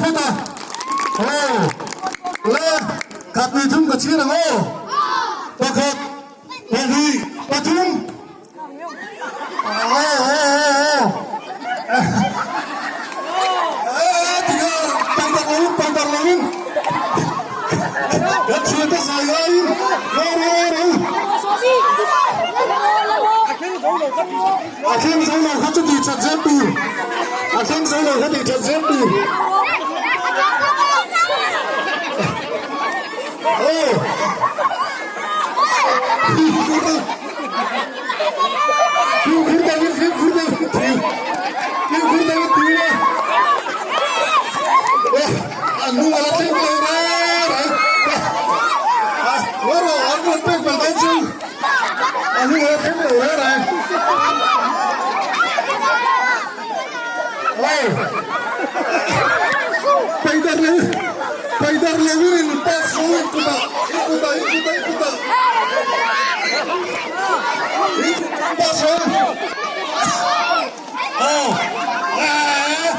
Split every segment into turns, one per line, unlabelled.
phawt a. Aw. Le, khat ni thum ka chhiar ang aw. Pakhat, pahnih, pathum. Aw, aw, aw, aw. Eh, tika, pangdar loin, pangdar loin. Kan thiante zai laiin, ro, ro, ro. A thleng zo lo kha chu tih that zel tur. A thleng zo lo kha tih that zel tur. Aw. Fimkhur takin fimkhur takin thil. Fimkhur takin thil a. An hnung a la thleng lo reng reng. Ngaw rawh an rawn pek palh dawn chu. A hnung a la thleng lo reng reng. Aw. Paidar lo paidar lo in in pass lo in kutah in kutah in kutah in kutah in pass lo. Aw. Eeh.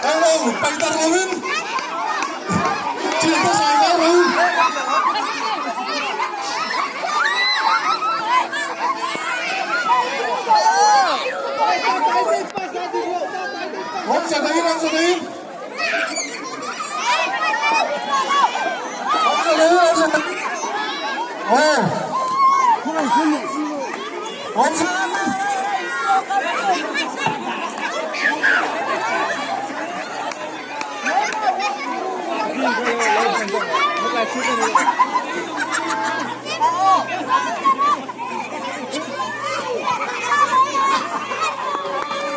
Englo paidar lo in thiante zai ngai lo in. Awmze daiin awmze daiin awmze daiin awmze daiin aw awmze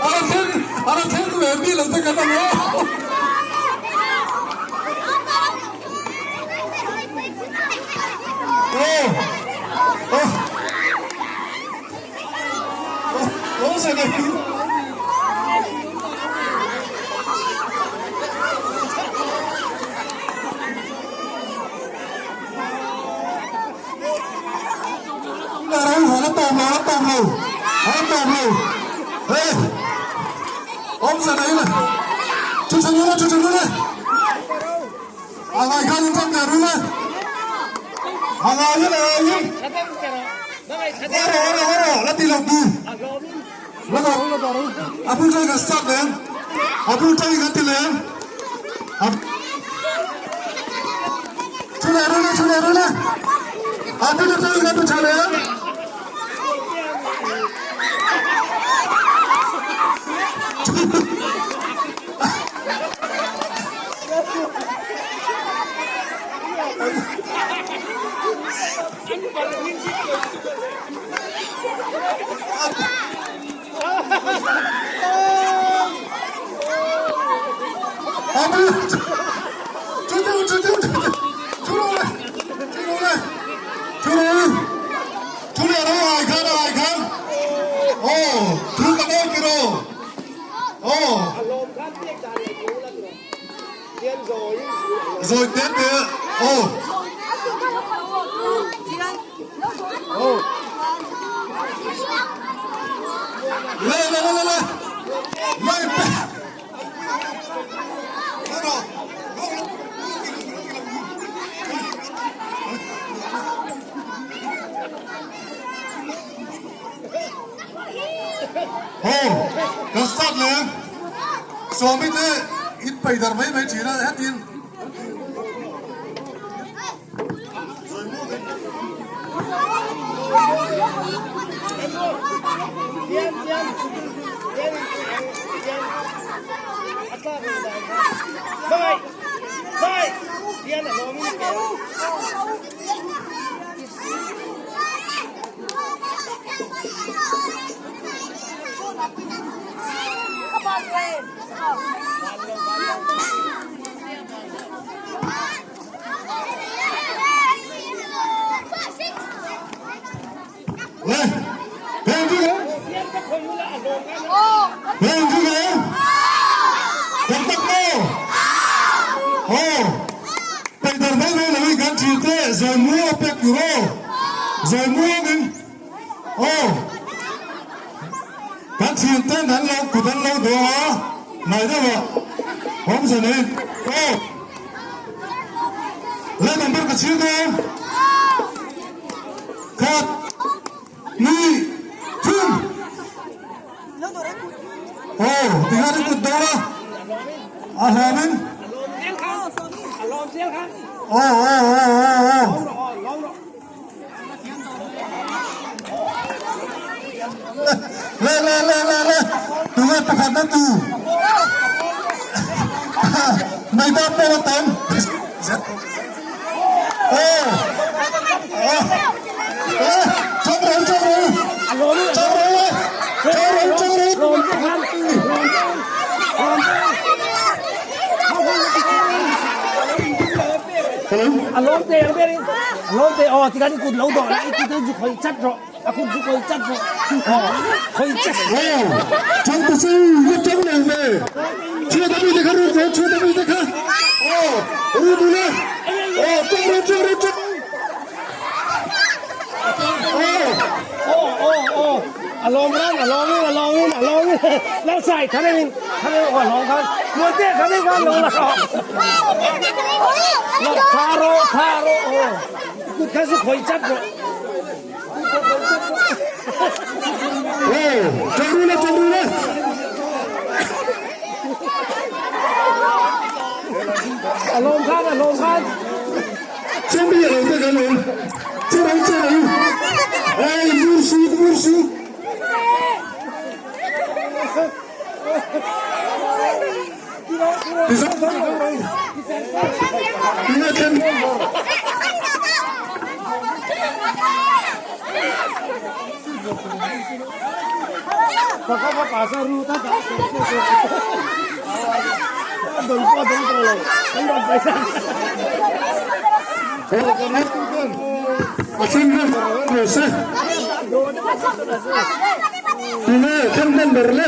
A la thleng a la thleng ve mi lo te kan ang aw. Aw aw aw se nei. A ro a la tawp lo a la tawp lo a la tawp lo hei awmze nei le thu tha lul e thu tha lul e a ngai khan in tang leh rul e a ngai in a ngai in a rawh a rawh a rawh la ti lo tu la a bul tangin kan start leh ang a bul tangin kan ti leh ang Thu leh rul e, thu leh rul e. A bul atangin kan ti tha leh ang. Rồi tiếp nữa. Ô. Ô. Le le le le le. Le. Aw, kan start leh ang. Sawmi te in pai dar mai mai thin a, hetin. Le, heng chu le. Heng chu le. Kan tak maw? Aw. Peidar mai mai lo in kan ṭhin te zawi muang a pek tur aw. Zawi muangin aw. Kan ṭhin ten an lo kut an lo dawng a, nai deuh ah awmze nei. Aw. Le number ka chhiar dawn. Khat, ni, thum. Aw, tihian i kut dawn a. A hlawmin. Aw, aw, aw, aw, aw. Le le le le le tunge pakhat na tu Meida pawh a tam aw aw chang ro chang ro chang ro le chang ro chang ro
A lawm te ang ber in a lawm te aw tikhan i kut lo dawh la i kut zu khawih chat rawh a kut zu khawih chat rawh aw khawih chat
aw chang ta chu la chang lo ve chhuat ami te kha rut rawh chhuat ami te kha aw rut ula aw chang rawh chang rawh chang
aw aw aw a lawm ran a lawm in a lawm in a lawm in lalsai khan in khan in aw a lawm khan muante khan in khan lo la rawh lo tha rawh tha rawh aw kut kha zu khawih chat rawh
aw chang ru la chang ru la
a lawm khan a lawm khan
Chumi a lo te kan awm. Che ro che ro. Ei mur su mur su. Tinga khen. Tinge khen member le.